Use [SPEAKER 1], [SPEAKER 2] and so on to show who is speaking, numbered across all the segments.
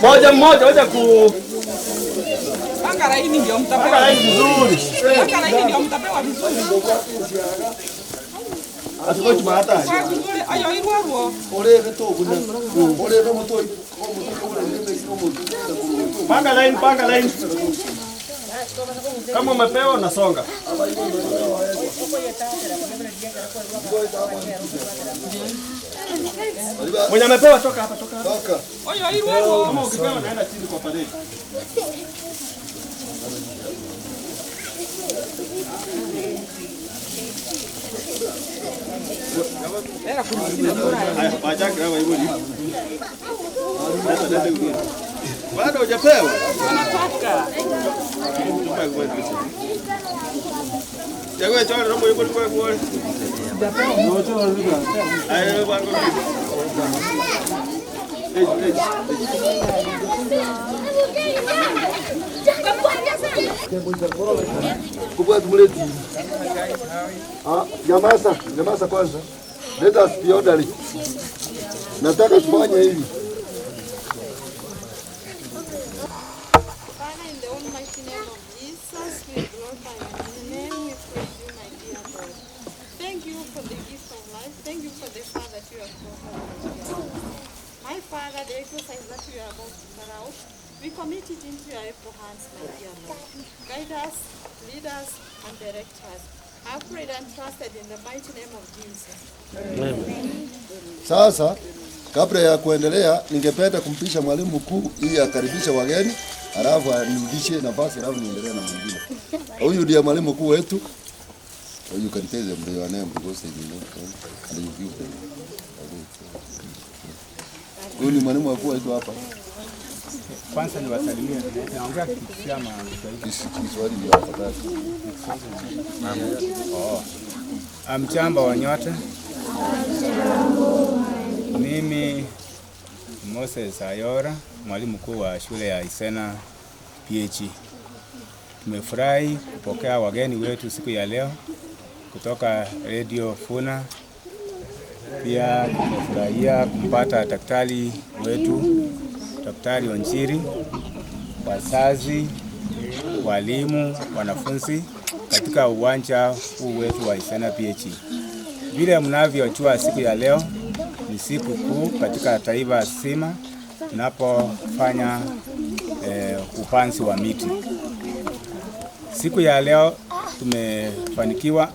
[SPEAKER 1] Moja mmoja, wacha ku
[SPEAKER 2] Panga laini ndio mtapewa.
[SPEAKER 1] Panga laini vizuri.
[SPEAKER 2] Panga laini ndio mtapewa vizuri.
[SPEAKER 1] Asikochi mahata.
[SPEAKER 2] Vizuri, ayo irwarwo.
[SPEAKER 1] Panga laini, panga laini. Kama umepewa unasonga. Mwenye amepewa toka hapa, toka hapa.
[SPEAKER 2] Oyo irwarwo.
[SPEAKER 1] Kama ukipewa naenda chini kwa parade. Haya, wachake hawa hivyo. Bado hujapewa?
[SPEAKER 2] Wanataka.
[SPEAKER 1] Chague chore romo yuko kwa kwa. Ayo bango. Eh eh.
[SPEAKER 3] Kubwa tumuleti. Ah, nyamaza, nyamaza kwanza. Let us be orderly. Nataka tufanye hivi.
[SPEAKER 4] Father, in the almighty name of Jesus, we glorify your name, we praise you, my dear Lord. Thank you for the gift of life. Thank you for the far that you have brought us, my dear Lord. My Father, the exercise that we are about to carry out, we commit it into your able hands, my dear Lord. Guide us, lead us, and direct us. I prayed and trusted in the mighty name of Jesus.
[SPEAKER 3] Sasa kabla ya kuendelea, ningependa kumpisha mwalimu mkuu ili akaribishe wageni, alafu anirudishe nafasi, alafu niendelee na mwingine. Huyu ndiye mwalimu mkuu wetu. You can tell them your name because they know and you give them. Huyu ni mwalimu mkuu wetu hapa.
[SPEAKER 5] Kwanza niwasalimie, naongea Kiswahili ama Kiswahili?
[SPEAKER 3] Kiswahili ndio afadhali.
[SPEAKER 5] Oh. Amjambo wa nyote. Mimi Moses Ayora, mwalimu mkuu wa shule ya Isena PHE. Tumefurahi kupokea wageni wetu siku ya leo kutoka Radio Funa. Pia tumefurahia kumpata daktari wetu, Daktari Onjiri, wazazi, walimu, wanafunzi katika uwanja huu wetu wa Isena PHE. Vile mnavyojua, siku ya leo ni siku kuu katika taifa zima tunapofanya upanzi wa miti. Siku ya leo tumefanikiwa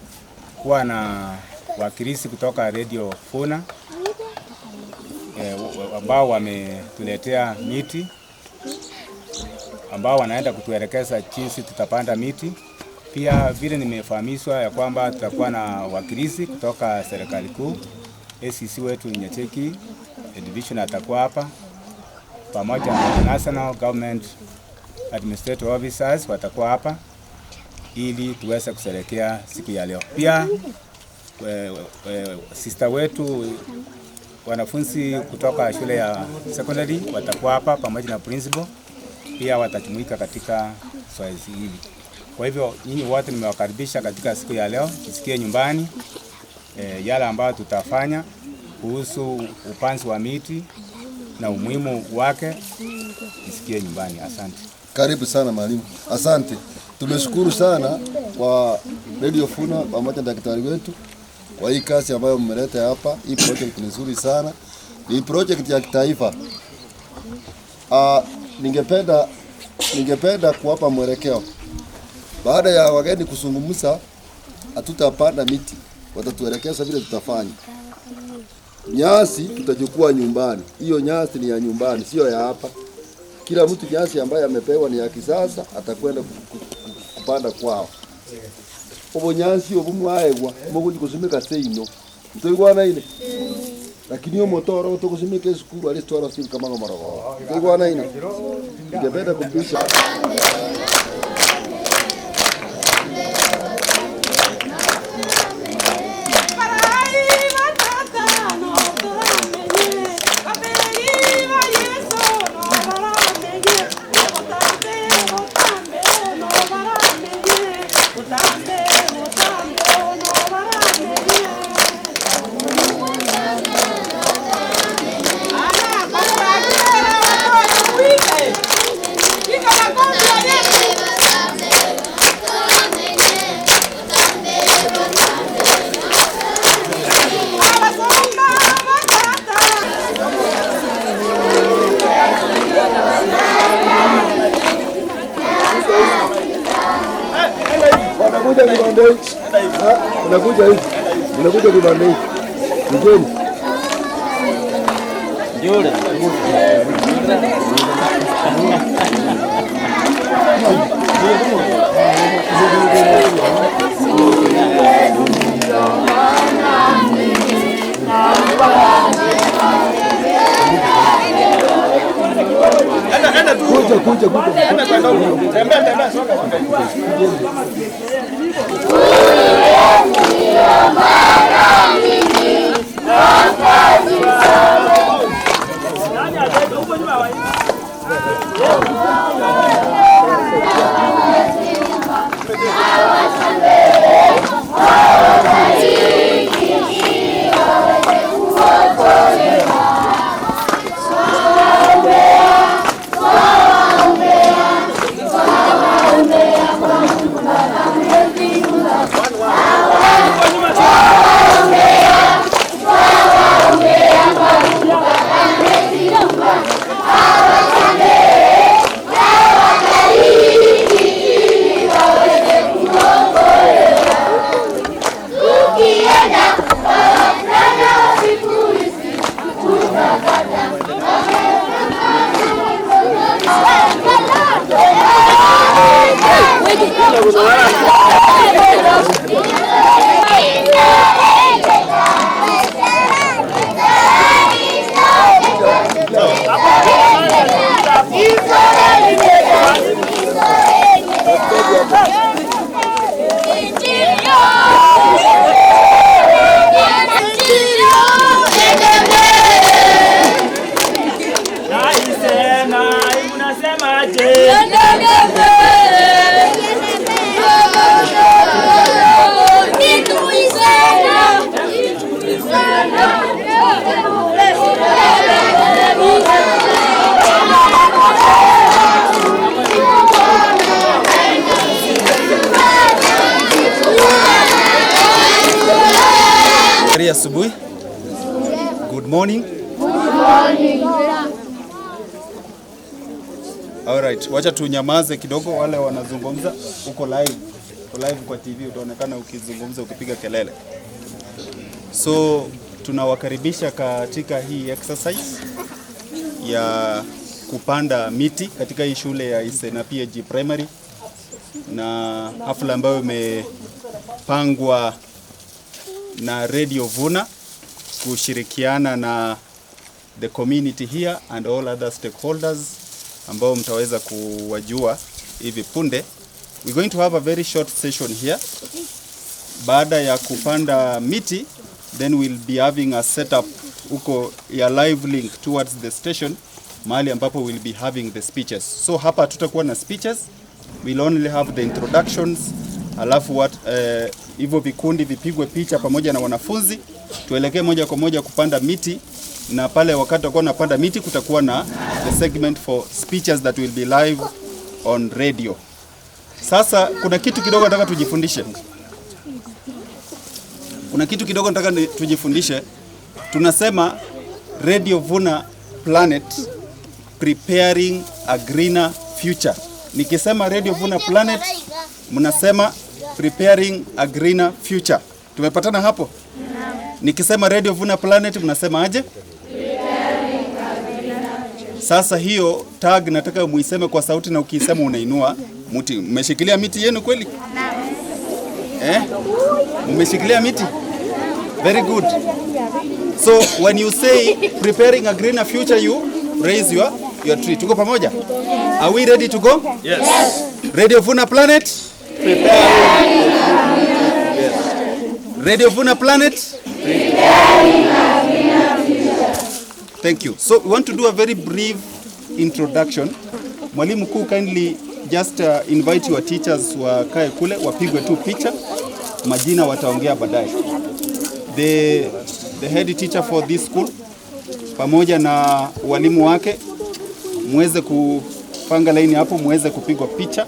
[SPEAKER 5] kuwa na wakilishi kutoka Radio Funa ambao wametuletea miti, ambao wanaenda kutuelekeza jinsi tutapanda miti. Pia vile nimefahamishwa ya kwamba tutakuwa na wakilishi kutoka serikali kuu, ACC wetu Nyacheki division atakuwa hapa pamoja na National Government Administrative Officers watakuwa hapa ili tuweze kusherehekea siku ya leo. Pia sister wetu wanafunzi kutoka shule ya secondary watakuwa hapa pamoja na principal, pia watajumuika katika zoezi hili. Kwa hivyo nyinyi wote nimewakaribisha katika siku ya leo, tusikie nyumbani yale ambayo tutafanya kuhusu upanzi wa miti na umuhimu wake, nisikie nyumbani. Asante.
[SPEAKER 3] Karibu sana mwalimu. Asante. Tumeshukuru sana kwa Radio Funa pamoja na daktari wetu kwa hii kazi ambayo mmeleta hapa. Hii project ni nzuri sana, ni project ya kitaifa. Ningependa kuwapa mwelekeo. Baada ya wageni kuzungumza, hatutapanda miti, watatuelekeza vile tutafanya. Nyasi tutachukua nyumbani, hiyo nyasi ni ya nyumbani, sio ya hapa. Kila mtu nyasi ambaye amepewa ni ya kisasa, atakwenda kupanda kwao. Obo nyasi obu mwaegwa muguji kusumika seino mtoigwana ile. Lakini hiyo motoro tukusimike sukuru alistwara simu kama ngomorogo. Ndio ina. Ningependa kumpisha. Unakuja hivi. Unakuja kibanda hiki. Njoni.
[SPEAKER 1] Njole.
[SPEAKER 3] Kuja kuja kuja.
[SPEAKER 1] Tembea tembea soka.
[SPEAKER 6] Asubuhi. Good morning. Good morning. All right, wacha tunyamaze kidogo, wale wanazungumza uko live. Uko live kwa TV utaonekana ukizungumza ukipiga kelele. So tunawakaribisha katika hii exercise ya kupanda miti katika hii shule ya Isena PAG Primary, na hafla ambayo imepangwa na Radio Vuna kushirikiana na the community here and all other stakeholders ambao mtaweza kuwajua hivi punde. We're going to have a very short session here. Baada ya kupanda miti, then we'll be having a setup huko ya live link towards the station, mahali ambapo we'll be having the speeches. So hapa tutakuwa na speeches, we'll only have the introductions, alafu hivyo vikundi vipigwe picha pamoja na wanafunzi, tuelekee moja kwa moja kupanda miti, na pale wakati tutakuwa napanda miti kutakuwa na the segment for speeches that will be live on radio. Sasa kuna kitu kidogo nataka tujifundishe. Kuna kitu kidogo nataka tujifundishe. Tunasema Radio Vuna Planet preparing a greener future. Nikisema Radio Vuna Planet mnasema preparing a greener future. Tumepatana hapo? Nikisema Radio Vuna Planet mnasema aje? Sasa hiyo tag nataka muiseme kwa sauti, na ukiisema unainua mti. Mmeshikilia miti yenu kweli? Mmeshikilia miti? Very good. So when you say preparing a greener future, you raise your tree. Tuko pamoja? Are we ready to go?
[SPEAKER 1] Yes.
[SPEAKER 6] Radio Vuna Planet? Preparing. Yes. Radio Vuna Planet? Preparing a greener future. Thank you. So we want to do a very brief introduction. Mwalimu mkuu, kindly just invite your teachers wakae kule wapigwe tu picha, majina wataongea baadaye. The head teacher for this school pamoja na walimu wake muweze kupanga laini hapo, muweze kupigwa picha.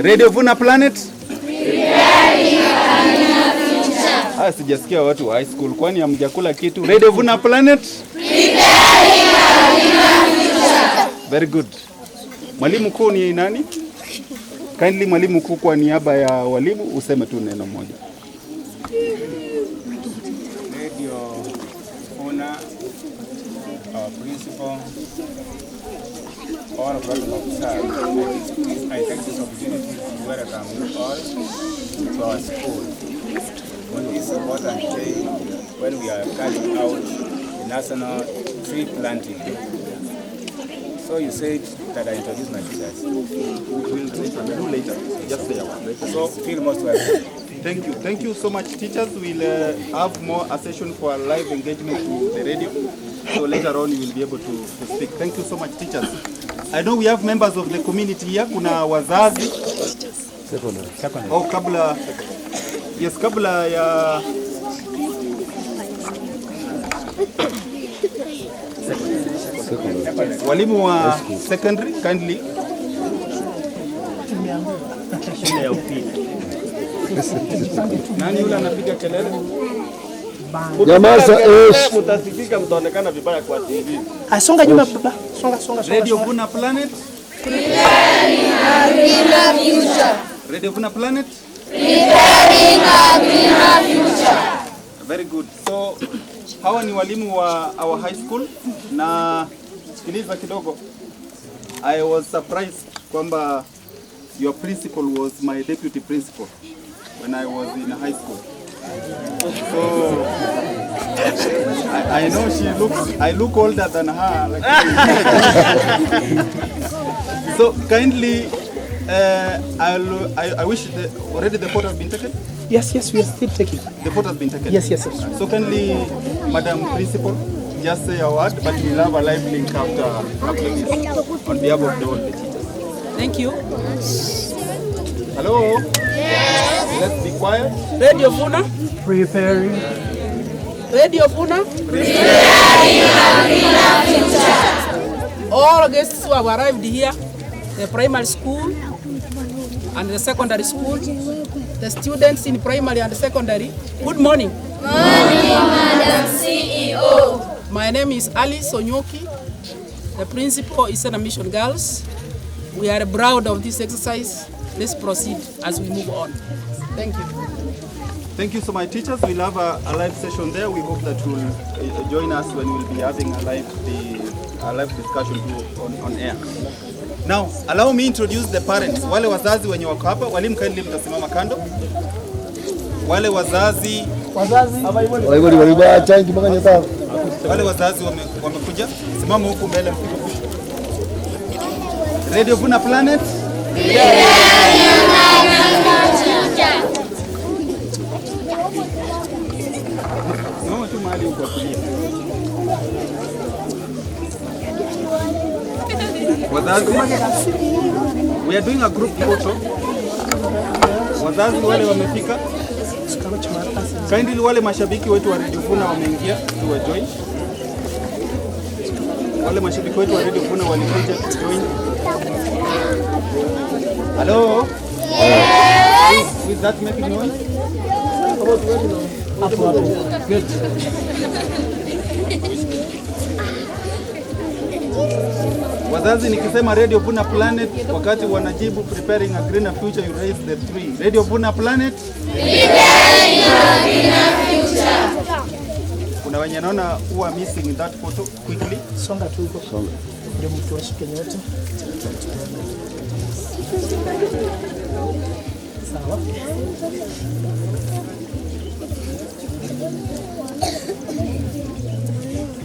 [SPEAKER 6] Radio Vuna Planet. Ah, sijasikia watu wa high school, kwani hamjakula kitu? Radio Vuna Planet. Very good. Mwalimu mkuu ni nani? Kindly mwalimu mkuu, kwa niaba ya walimu useme tu neno moja.
[SPEAKER 5] Radio Vuna, our principal, all of us officers, I take this opportunity to welcome you all to our school on this important day when we are carrying out the national tree planting. So you said that I introduce my teachers.
[SPEAKER 6] We'll do later. Just say a word.
[SPEAKER 5] So feel most welcome.
[SPEAKER 6] Thank you. Thank you so much, teachers. We'll have more a session for live engagement to the radio. So later on you will be able to speak. Thank you so much, teachers. I know we have members of the community here. Kuna wazazi.
[SPEAKER 5] Secondary.
[SPEAKER 6] Oh, kabla, yes, kabla ya walimu wa secondary, kindly.
[SPEAKER 5] Shule ya upili.
[SPEAKER 6] Nani yule anapiga kelele?
[SPEAKER 3] Nyamaza, eh.
[SPEAKER 1] Mtasikika, mtaonekana vibaya kwa TV.
[SPEAKER 7] Songa nyuma baba. Songa, songa, songa.
[SPEAKER 6] Radio Vuna Planet. Radio Vuna Planet.
[SPEAKER 8] Preparing a greener future.
[SPEAKER 6] Very good. So hawa ni walimu wa our high school, na sikiliza kidogo. I was surprised kwamba your principal was my deputy principal when I was in high school. So I know she looks, I look older than her. Like, so kindly, I wish already the photo has been taken.
[SPEAKER 7] Yes, yes, we are still taking.
[SPEAKER 6] The photo has been taken.
[SPEAKER 7] Yes, yes, yes.
[SPEAKER 6] So kindly, Madam Principal, just say a word, but we'll have a live link after this on behalf of all the teachers.
[SPEAKER 2] Thank you.
[SPEAKER 6] Hello? Yes. Let's be quiet.
[SPEAKER 2] Radio Vuna.
[SPEAKER 7] Preparing.
[SPEAKER 2] Radio Vuna.
[SPEAKER 8] Preparing a greener future.
[SPEAKER 2] All guests who have arrived here, the primary school and the secondary school, the students in primary and secondary, good morning.
[SPEAKER 8] Morning, Madam CEO.
[SPEAKER 2] My name is Alice Onyoki, the principal is Isena Mission Girls. We are proud of this exercise. Let's proceed as we move on. Thank you.
[SPEAKER 6] Thank you so much, teachers. We'll have a live session there. We hope that you'll join us when we'll be having a live discussion on air. Now, allow me introduce the parents. Wale wazazi wenye wako hapa, walimu kindly mtasimama kando. Wale wazazi wale wazazi wamekuja, simama huku mbele mpige picha. Radio Vuna Planet. Simama tu mahali huko kulia. Wazazi, we are doing a group photo. Wazazi wale wamefika. Kindly wale mashabiki wetu wa Radio Vuna wameingia, tuwa join. Wale mashabiki wetu wa Radio Vuna walikuja to join. Hello? Yes. Is that making noise?
[SPEAKER 7] Good.
[SPEAKER 6] Wazazi, nikisema Radio Vuna Planet, wakati wanajibu preparing a greener future, you raise the tree. Radio Vuna Planet,
[SPEAKER 8] Preparing a greener future.
[SPEAKER 6] Kuna wenye naona who are missing in that photo quickly.
[SPEAKER 7] Songa tu huko. Ndio mtu washike nyote. Sawa.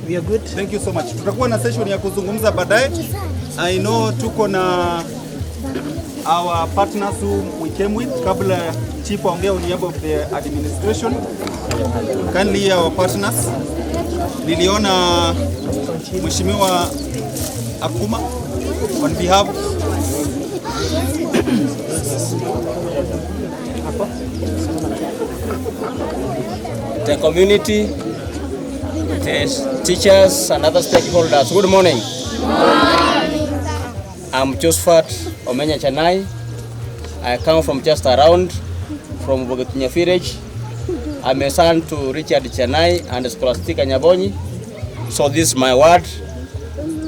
[SPEAKER 7] We are good.
[SPEAKER 6] Thank you so much. Tutakuwa na session ya kuzungumza baadaye. I know tuko na our partners who we came with. Kabla chief aongee on behalf of the administration. Kindly our partners. Niliona Mheshimiwa Akuma on behalf.
[SPEAKER 9] The community, the teachers and other stakeholders. Good morning. I'm Josephat Omenya Chanai. I come from just around, from Bogetunya village. I'm a son to Richard Chanai and Scholastica Nyabonyi. So this is my ward.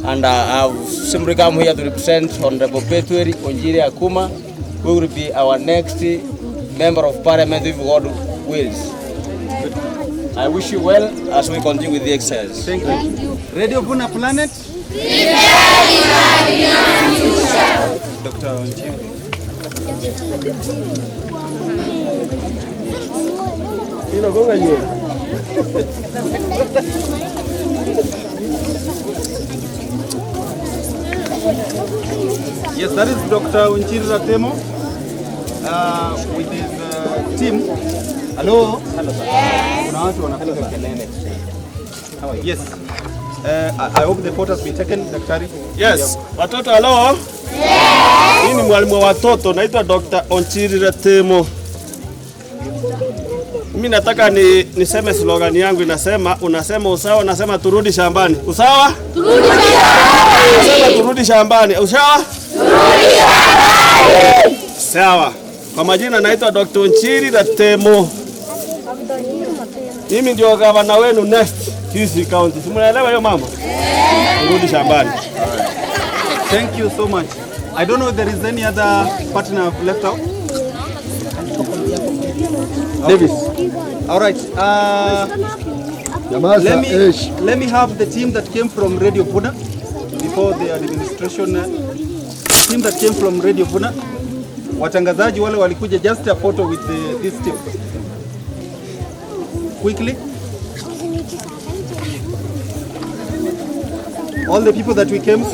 [SPEAKER 9] And I've simply come here to represent Honorable Bethuel Onjiri Akuma, who will be our next member of parliament if God wills. I wish you well as we continue with the exercise.
[SPEAKER 6] Thank you. Radio Vuna Planet. Dr. Onjiri. Yes, that is Dr. Onjiri Ratemo with his team. Hello. Hello. Kuna watu wanapiga kelele. Yes. I hope the photo has been taken, Daktari.
[SPEAKER 1] Yes. Watoto, hello. Yes. Mimi ni mwalimu wa watoto, naitwa Dr. Onchiri Ratemo. Mimi nataka niseme slogan yangu inasema, unasema usawa, unasema turudi shambani. Usawa? Turudi shambani. Unasema turudi shambani. Usawa? Turudi shambani. Sawa. Kwa majina naitwa Dr. Onchiri Ratemo. Mimi ndio gavana wenu next Kisii County. Si mnaelewa hiyo mambo? Turudi shambani.
[SPEAKER 6] Thank you so much. I don't know if there is any other partner I've left out.
[SPEAKER 1] Davis.
[SPEAKER 6] All right. Let me have the team that came from Radio Vuna before the administration. The team that came from Radio Vuna. Watangazaji wale walikuja, just a photo with this team. Quickly. All the people that we came.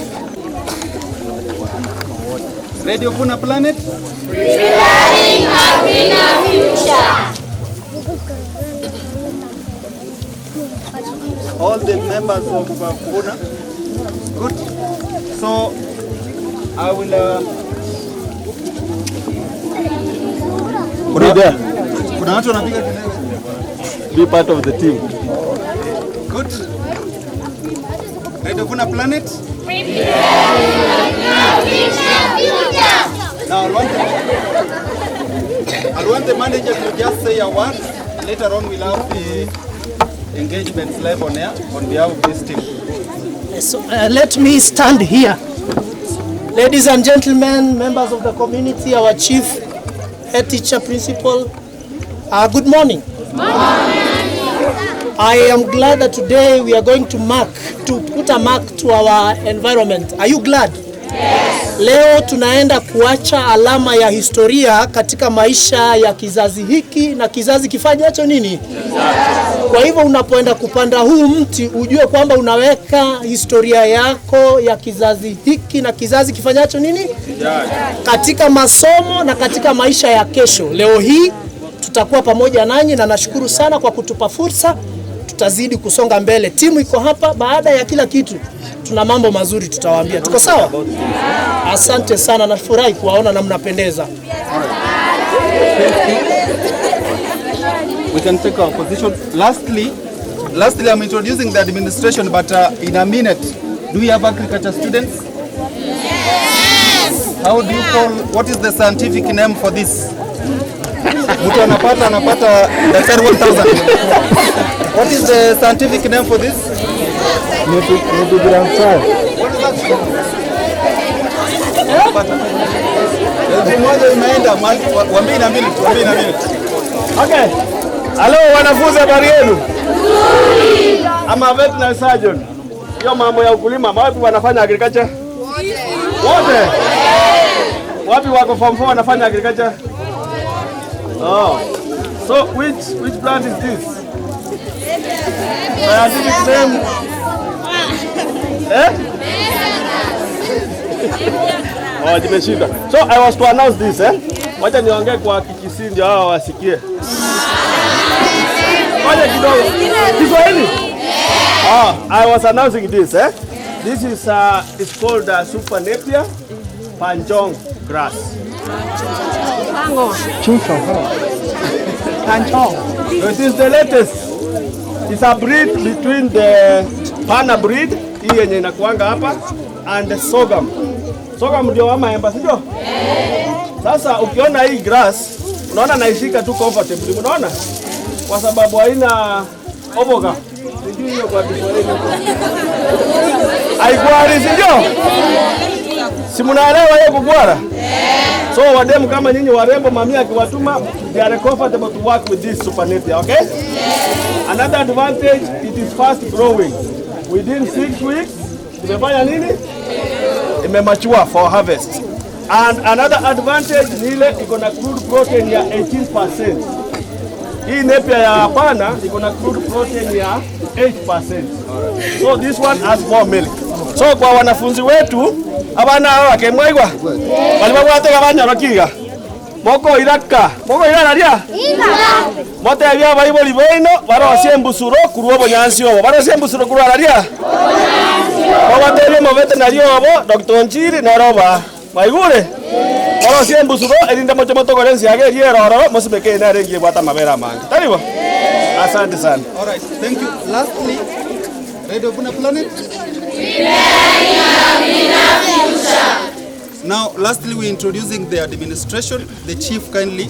[SPEAKER 6] Radio Vuna Planet.
[SPEAKER 8] Preparing a greener future.
[SPEAKER 6] All the members of Vuna. Good. So I will. Kuna watu wanapiga kelele.
[SPEAKER 1] Be part of the team.
[SPEAKER 6] Good. Radio Vuna Planet. Now I want the manager to just say a word. Later on we'll have the engagements live on air on behalf of this team.
[SPEAKER 7] So let me stand here. Ladies and gentlemen, members of the community, our chief, head teacher, principal, good morning. Good morning. I am glad that today we are going to put a mark to our environment. Are you glad? Yes. Leo tunaenda kuacha alama ya historia katika maisha ya kizazi hiki na kizazi kifanyacho nini? Yes. Kwa hivyo unapoenda kupanda huu mti ujue kwamba unaweka historia yako ya kizazi hiki na kizazi kifanyacho nini? Yes. Katika masomo na katika maisha ya kesho. Leo hii tutakuwa pamoja nanyi na nashukuru sana kwa kutupa fursa. Tutazidi kusonga mbele. Timu iko hapa. Baada ya kila kitu tuna mambo mazuri tutawaambia. Tuko sawa? Asante sana, nafurahi kuwaona na mnapendeza.
[SPEAKER 6] We can take our position. Lastly, I'm introducing the administration, but in a minute, do we have agriculture students?
[SPEAKER 8] Yes.
[SPEAKER 6] How do you call, what is the scientific name for this? Mtu anapata daktari 1000. What is the scientific name for this?
[SPEAKER 3] What is
[SPEAKER 6] that? Elfu imeenda, waambie na minute, waambie na minute.
[SPEAKER 1] Okay. Hello wanafunzi, habari yenu? I'm a veterinary surgeon. Hiyo mambo ya ukulima, wapi wanafanya agriculture? Wote. Wapi wako form 4 wanafanya agriculture? Oh. So which plant is this? Scientific name. Eh? Oh, nimeshinda. So I was to announce this, eh? Wacha niongee kwa Kikisii ndio hao wasikie. Ngoja kidogo. Kiswahili? Oh, I was announcing this, eh? This is it's called Super Napier Panjong grass. Panjong. It is the latest. It's a breed between the Pana breed, hii yenye inakuanga hapa, and the sorghum. Sorghum ndio wa maemba, si ndio? Sasa ukiona hii grass, unaona naishika tu comfortably, unaona? Kwa sababu haina oboga. Sijui hiyo kwa Kiswahili. Haigwari, si ndio? Si mnaelewa hiyo kugwara? So wademu kama nyinyi warembo, mamia akiwatuma, they are comfortable to work with this Super Napier, okay? Another advantage, it is fast growing. Within 6 weeks, imefanya nini? Imemature for harvest. And another advantage ni ile iko na crude protein ya 18%. Hii Napier ya hapana iko na crude protein ya 8%. So this one has more milk. So kwa wanafunzi wetu abana aba bakemwaigwa bali babwatega banyorokiga moko iraka moko irararia motebia baibori beino barosie embusuro kurwa obonyansi obo barosie embusuro kurwa araria babatebie mobete nario obo Dr. Nchiri neroba maigure barosie embusuro erinde moche motogore ensiaga eria erororo mosimeke nere engie bwata mabere amange taribo. Asante sana.
[SPEAKER 6] All right, thank you. Lastly, Radio Funa Planet. Now, lastly, we're introducing the administration, the chief kindly,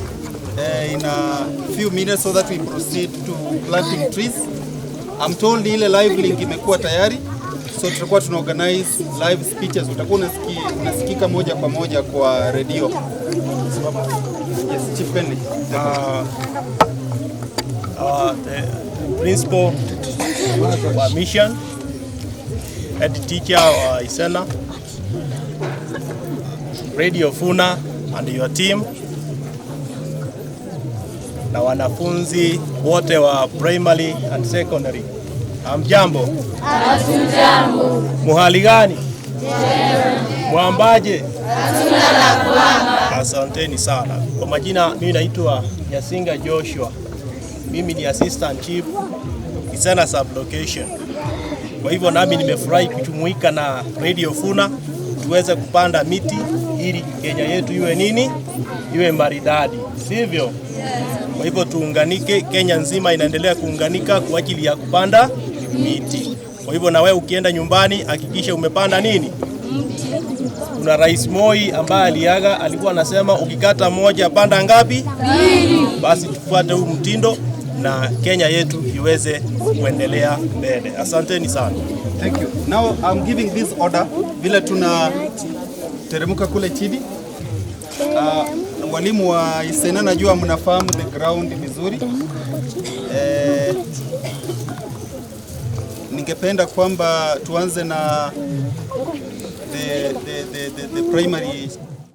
[SPEAKER 6] in a few minutes so that we proceed to planting trees. I'm told ile live link imekuwa tayari, so tutakuwa tuna organize live speeches. Utakuwa unasikika moja kwa moja kwa radio. Yes, Chief kindly.
[SPEAKER 10] The principal wa mission, head teacher wa Isena, Radio Funa and your team, na wanafunzi wote wa primary and secondary. Hamjambo? Hatujambo. Muhali gani? Mwambaje?
[SPEAKER 8] Hatuna la kuamba.
[SPEAKER 10] Asanteni sana. Kwa majina mimi naitwa Nyasinga Joshua. Mimi ni assistant chief Isena sublocation. Kwa hivyo nami nimefurahi kujumuika na Radio Funa tuweze kupanda miti ili Kenya yetu iwe nini? Iwe maridadi, sivyo? Kwa hivyo tuunganike, Kenya nzima inaendelea kuunganika kwa ajili ya kupanda miti. Kwa hivyo na wewe ukienda nyumbani hakikisha umepanda nini? Kuna Rais Moi ambaye aliaga alikuwa anasema ukikata moja panda ngapi? Mbili. Basi tufuate huu mtindo na Kenya yetu iweze kuendelea mbele. Asanteni sana.
[SPEAKER 6] Thank you. Now I'm giving this order vile tuna teremuka kule chini. Walimu wa Isena najua mnafahamu the ground vizuri. Ningependa kwamba tuanze na the primary